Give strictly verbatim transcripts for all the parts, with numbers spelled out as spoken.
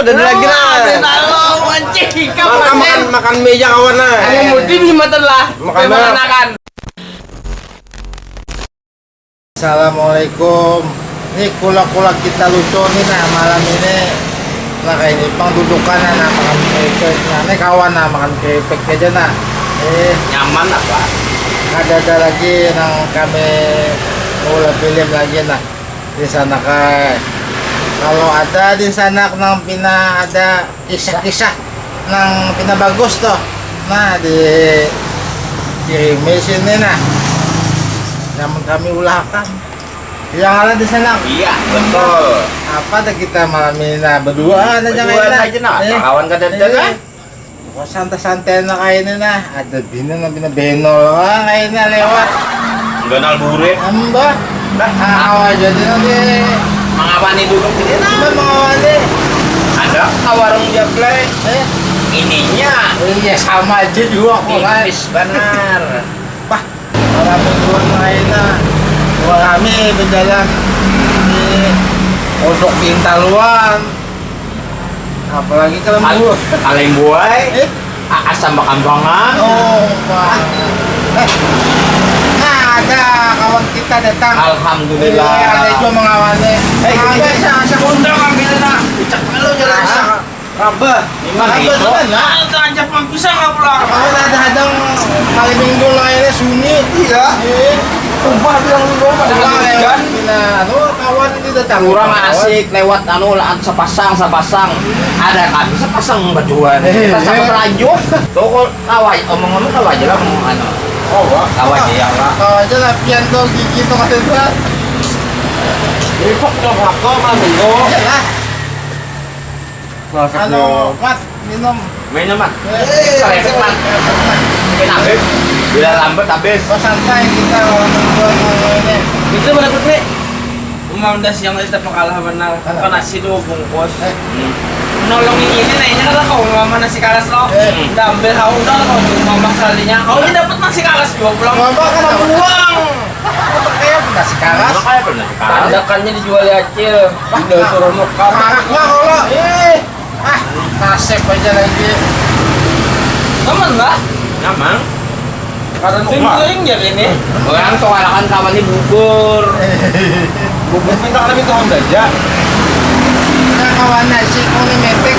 Ada lagi lah. Ada tahu, mancing, ikan, makan, makan, makan meja kawan lah. Kamu muti di mata lah. Makan lah. Makan. Assalamualaikum. Ini kula-kula kita lucu nih nah, malam ini. Nah, kayak ini pang dudukan nah, nah, makan keripik. Nah, ini kawan nah, makan keripik aja nah. Eh, nyaman apa? Ada-ada lagi nang kami mau film lagi nah. Di sana kai. Kalau ada di sana nang pina ada kisah-kisah nang pina bagus tuh. Nah, di kirimi sini nah. Namun kami ulahakan. Yang ada di sana. Iya, betul. Apa ada kita malam ini nah berdua aja. Berdua aja nah. Eh, kawan kada ada eh, lah. Oh, santai-santai anak kayak ini nah. Ada bini nang bina benol lah kayak ini lewat. Benol burit. Embah. Nah, awal jadi nanti mengawani duduk di sini. Embah mengawani. Ada ke warung Jablay. Eh? Ininya. Iya, sama aja juga kok kan. Tipis benar. Wah, orang mingguan lainnya. Wah, kami berjalan di Pondok Pintaluan. Apalagi kalau Kal- minggu. Kaleng buai. Eh? A- asam bakambangan. Oh, wah. Eh. Nah, ada kawan kita datang. Alhamdulillah. Iya, ada juga mengawani. Eh, ada ini. Asa, asa. Undang ambil nah. Cek dulu jalan. Ah. Rabah. Rabah itu. Di mana? Ah, tancap mampus sama pulang. Kawan ada hadang kali minggu lainnya sunyi. Iya. Eh. Sumpah bilang lu, Bang. Ada lewat, kan? Nah, anu, kawan kita tamu. Kurang kawan. Asik lewat anu lah, sepasang, sepasang. Ada kami sepasang bajuan. Eh, kita sama eh. Lanjut. Tuh, kok kawa, omong-omong kawa aja lah, ngomong anu. Oh, wah. Kawa aja ya, Pak. Kawa aja lah, pian tuh gigi tuh kata gua. Ini kok udah berapa malam minggu? Iya lah. Masak anu, dong. Mat, minum. Minum, Mat. Eh, eh, habis, Mat. Mungkin habis. Bila lambat habis. Oh, santai kita orang tua ini. Itu mana, Putri? Umam dah siang tadi tak kalah benar. Mana? Bukan nasi dua bungkus. Eh. Hmm. Nolongin ini, nanya kan lah kau mama nasi karas lo. Eh. Udah ambil, hau udah lo kau cuma masalahnya. Kau ini dapat nasi karas juga pulang. Mama kan buang. Apa kayak nasi karas? Mama kayak pernah karas. Tanjakannya dijual di Acil. Wah, udah suruh nukar. Karaknya kalau, eh. Ah, nasib aja lagi. Aman lah. Nyaman. Karena sing nukar. Sering ya ini. Orang soalakan kawan ini bubur. Bubur minta kami tahun gajah. Nah, kawan nasi kuning metik.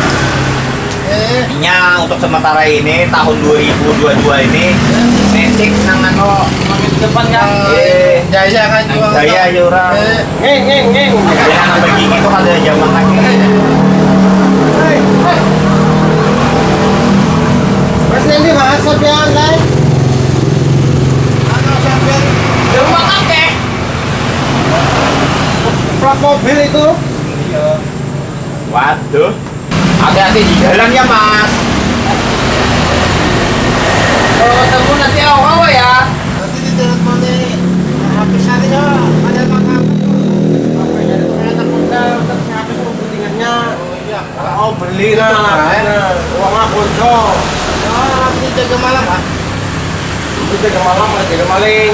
Eh. Nya untuk sementara ini, tahun dua ribu dua dua ini, metik nang anu, depan kan. Eh. Jaya kan nang juga. Jaya aja orang. Eh. Ngeng, ngeng, ngeng. Jangan begini tuh kada zaman lagi. Mas Nandi, Mas Sofian, Lai. Mana Sofian? Di rumah kakek. Plat mobil itu. Iya. Waduh. Hati-hati di jalan ya, Mas. Kalau ketemu nanti awal ya. Nanti di jalan mana? Habis hari ya, ada makan. Apa ya? Ada makan, ada makan, ada makan. Ingatnya, oh, beli lah, uang aku, cok. Oh, nanti jaga malam, ah. Itu jaga malam, jaga maling.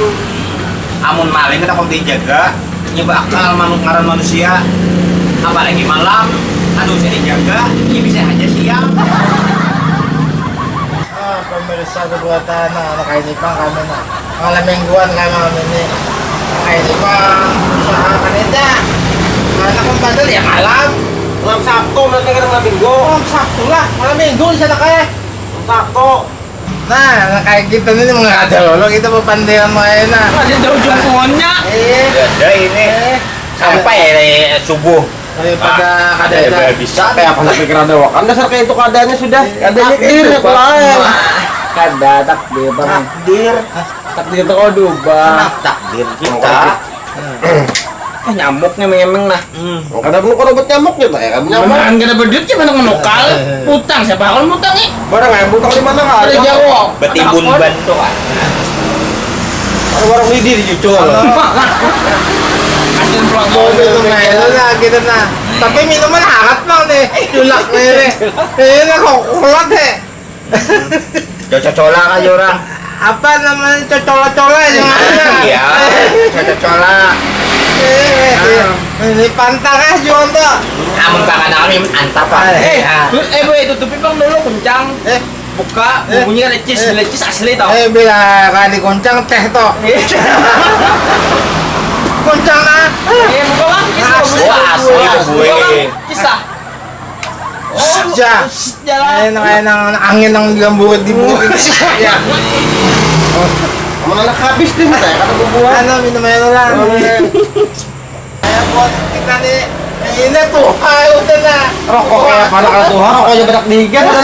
Amun maling kita kau dijaga, nyoba akal manu-, ngaran manusia. Apalagi malam, aduh, saya dijaga, ini bisa aja siang. Ah, pemirsa kedua tanah, anak ini pang kami nah. Malam mingguan kan malam ini. Nah, ini pang usaha kan itu. Karena kan padahal ya malam. Malam Sabtu nanti kan malam minggu. Malam Sabtu lah, malam minggu di sana kayak. Malam Sabtu. Nah, nah, kayak gitu nih mengada loh kita pepandian main nah. Ada jauh jungkuannya. Iya. Ada ini. Eh. Sampai ya, subuh. Daripada ah, kada ada. Bisa kayak apa sampai keranda wakan dasar kayak itu keadaannya sudah. Iya. Adanya takdir itu, ya, Pak. Kada takdir, Bang. Takdir. Takdir itu kalau diubah. Takdir kita. Eh, nyamuk nih memang nah. Hmm. Kada perlu korobot nyamuk nih, Pak, ya kan? Nyamuk. Mana kada berduit kita menukar. Utang siapa kalau utang nih? Barang ayam utang di mana kan? Ada jawab. Betimbun ban tuh kan. Ada warung lidi di Cucul. Kasih pulang mobil tuh, nah, itu nah, gitu nah. Tapi minuman hangat, Bang, nih. Julak nih, nih. Ini kok kuat, nih. Coca-cola aja orang. Apa namanya, cocola-cola yang ada? Iya, coca-cola. Eh, eh, eh. Ini pantang ah jual tuh. Amun kakak nang Antap, Pak. Eh, Ya. tu- eh boy, tutupi bang dulu kuncang. Eh. Buka, Eh. Bunyi ada cheese, Eh. Bila cheese asli tau. Eh, bila kali kuncang teh toh. Kuncang ah. Eh, buka bang, cheese Ah, bagus. Wah, asli itu, Buka bang, boy. cheese lah. Jah. Jalan. Enak enak angin yang di lambung di mulut ini. Ya. Mana habis deh, saya kata bubuhan. Mana minum air orang. Ayo buat kita nih. Ini tuh, ayo udah nah. Rokok kayak mana kalau tuh, rokoknya banyak dihigan kan.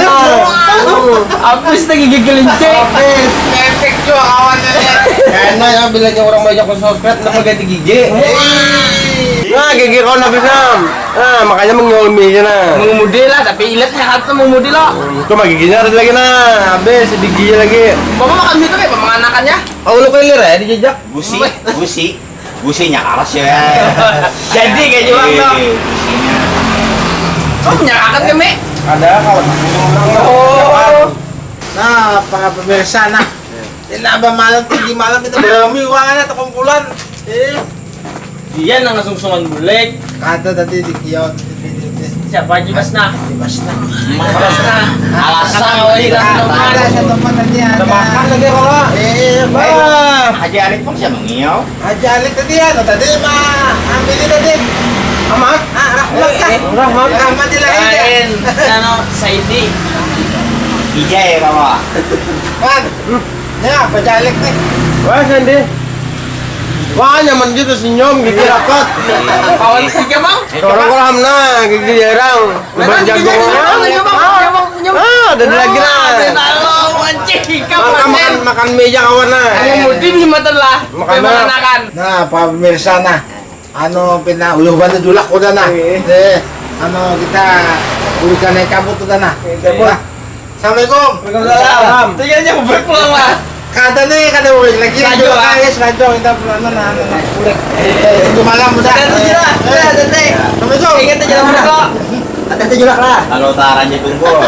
Habis lagi gigi kelinci. Ngepek juga kawannya nih. Karena ya bilanya orang banyak subscribe, kenapa ganti gigi? Nah, gigi kau habis nam. Nah, makanya mengeluh mie aja nah. Mengemudi lah, tapi ilat sehat tuh mengemudi lo. Cuma giginya ada lagi nah, habis di gigi lagi. Bapak makan mie tuh kayak pemanganakannya. Oh, lu keliru ya di jejak. Gusi, gusi, gusinya karas ya. Jadi kayak juang dong. Gusinya. Oh, menyerahkan ke mie. Ada kawan. Oh. Nah, para pemirsa nah. Ini abah malam tinggi malam kita berami uang ada kumpulan. Eh, Dia nang sungsungan bulek. Kata tadi di kios di video teh. Siapa aja bas nah? Di pas nah. Alasan Kata awalnya kita kan. teman. Ada satu teman tadi ada. Ada makan lagi kalau. Eh, baik. Wah, Haji Arif pun siapa ngiau? Haji Alik tadi ya, tadi mah ambil ini tadi. Amat, ah, Rahmat kan? Eh, Rahmat. Rahmat di lain ya. Lain, anu Saidi. Ijai bawa. Man, ya Haji Alik nih. Wah, Sandi. Wah, nyaman gitu senyum, gigi rapat. Kawan tiga bang. Orang kolam nah, gigi jarang. Lebat jagung. Nyamang, nyamang, nyamang. Ah, ada lagi nah. Tahu mancing Makan makan makan meja kawan nah. Kamu muti di mata lah. Makan Memang anakan. Nah, para pemirsa nah, anu pina uyuh banget julak udah nah. Eh, anu kita berikan naik cabut udah nah. Nah. Assalamualaikum. Waalaikumsalam. Tinggal nyampe pulang lah. Kata nih kada boleh lagi. Lanjut, Julak Pak. Guys, lanjut kita pulang nah, nah, nah, boleh. Eh, itu malam udah. Dan tujuh lah. Udah, santai. Assalamualaikum. Ingat aja lah kok. Ada tujuh lah lah. Kalau tarannya tunggul.